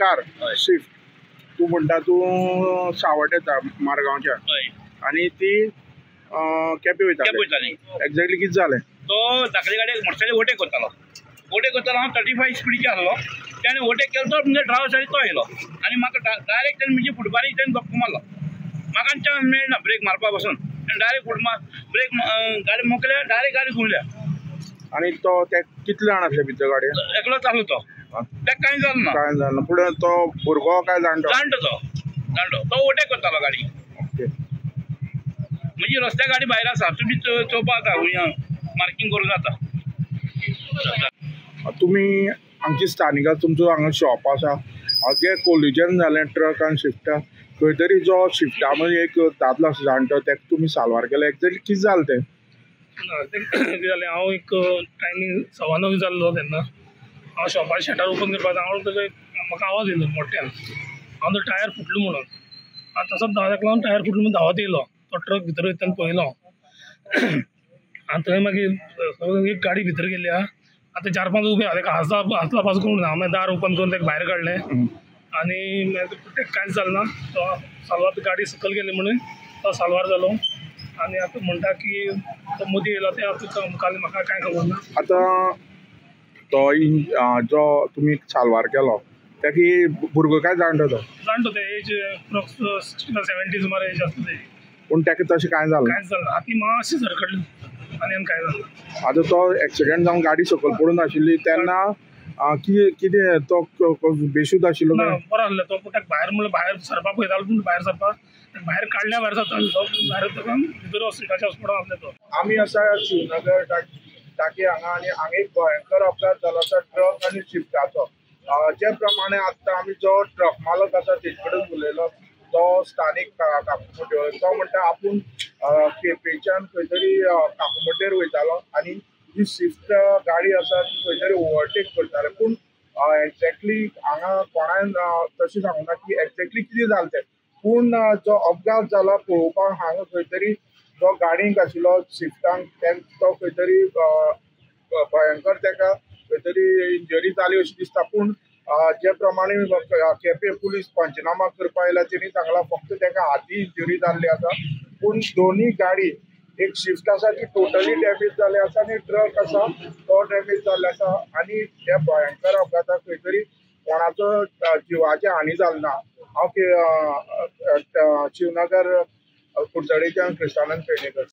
Car Swift तूं म्हणटा तूं सावट येता मारगांवच्यान आनी ती केपें वयताली. एक्झॅक्टली कितें जालें? तो धाकले गाडयेक मोटरसायकल ओवरटेक करतालो. ओवरटेक करतालो, हांव 35 स्पिडीचेर आसलो. तेणें ओवरटेक केलो तो म्हणजे ड्रायव्हर सायडीक तो येयलो आनी म्हाका डायरेक्ट तेणें म्हणजे फुटपारी तेणें धपको मारलो. म्हाका चान्स मेळना ब्रेक मारपा पासून. तेणें डायरेक्ट फुट ब्रेक गाडी मोकल्या, डायरेक्ट गाडी घुंवल्या. आनी तो ते कितले जाण आसले भितर गाडयेन? एकलोच आसलो तो, ताका कांय जालें ना. कांय जालें ना. पूण तो भुरगो काय जाणटो? जाणटो, तो जाणटो, तो ओवरटेक करतालो गाडी. ओके. म्हणजे रस्त्या गाडी भायर आसा, तुमी चोवपा जाता, मार्कींग करूं जाता. तुमी आमची स्थानिक तुमचो हांगा शॉप आसा, जें कोलिजन जालें ट्रक आनी स्विफ्टा, खंय तरी जो स्विफ्टा मदीं एक दादलो आसा जाणटो, ताका तुमी साल्वार केलो. एक्झॅक्टली कितें जालें तें? कितें जालें, हांव एक टायमींग 9:15 जाल्लो तेन्ना हांव शॉपार शटर ओपन करपाक हांव म्हाका आवाज येयलो मोठ्यान, हांव तो टायर फुटलो म्हणून. आनी तसोच ताका लागून टायर फुटलो म्हणून धांवत येयलो. तो ट्रक भितर वयता तेन्ना पळयलो आनी थंय मागीर एक गाडी भितर गेली आहा. आतां 4-5 उबे आहा, ताका हांसला पासून करूंक ना. हांव मागीर दार ओपन करून ताका भायर काडलें आनी ताका कांयच जालें ना. तो साल्वार गाडी सकयल गेली म्हणून तो साल्वार जालो. आनी आतां म्हणटा की तो मदीं येयलो तें आतां मुखाल्लें म्हाका कांय खबर ना. आतां तो जो तुमी साल्वार केलो ताका भुरगो काय जाणटो? तो जाणटो, ते एज अप्रॉक्स 60-70 सुमार एज आसता तेजी. पूण ताका तशें कांय जालें? कांयच जालें ना. आतां मातशी सरकटली आनी कांय जालें ना. आतां तो एक्सिडंट जावन गाडी सकयल पडून आशिल्ली तेन्ना कितें तो बेशुद्ध आशिल्लो? ना, बरो आसलो तो. पूण ताका भायर म्हणल्यार भायर सरपाक पळयतालो, पूण भायर सरपाक भायर काडल्या भायर जातालो तो. भायर ताका भितर हॉस्पिटलाच्या पडोन आसलो तो. आमी आसा शिवनगर टाकी हांगा आनी हांगा एक भयंकर अपघात जालो आसा ट्रक आनी स्विफ्टाचो. जे प्रमाणे आतां आमी जो ट्रक मालक आसा तेजे कडेन उलयलो, तो स्थानीक काकुमोड्डेर, तो म्हणटा आपूण केपेंच्यान खंय तरी काकुमोड्डेर वयतालो आनी जी स्विफ्ट गाडी आसा ती खंय तरी ओवरटेक करताले. पूण एक्झॅक्टली हांगा कोणाय तशें सांगूना की एक्झॅक्टली कितें जालें तें. पूण जो अपघात जाला पळोवपाक हांगा खंय तरी जो गाडयेक आशिल्लो स्विफ्टांक तो खंय तरी भयंकर ताका खंय तरी इंजरी जाली अशी दिसता. पूण जे प्रमाणे केपें पुलीस पंचनामा करपाक आयला तेणी सांगलां फक्त ताका हाती इंजरी जाल्ली आसा. पूण दोनी गाडी, एक स्विफ्ट आसा ती टोटली डॅमेज जाल्ली आसा आनी ट्रक आसा तो डॅमेज जाल्लो आसा. आनी ह्या भयंकर अपघाताक खंय तरी कोणाचो जिवाची हानी जाली ना. हांव शिवनगर कुडचडेच्यान क्रिस्तानंद पेडणेकर.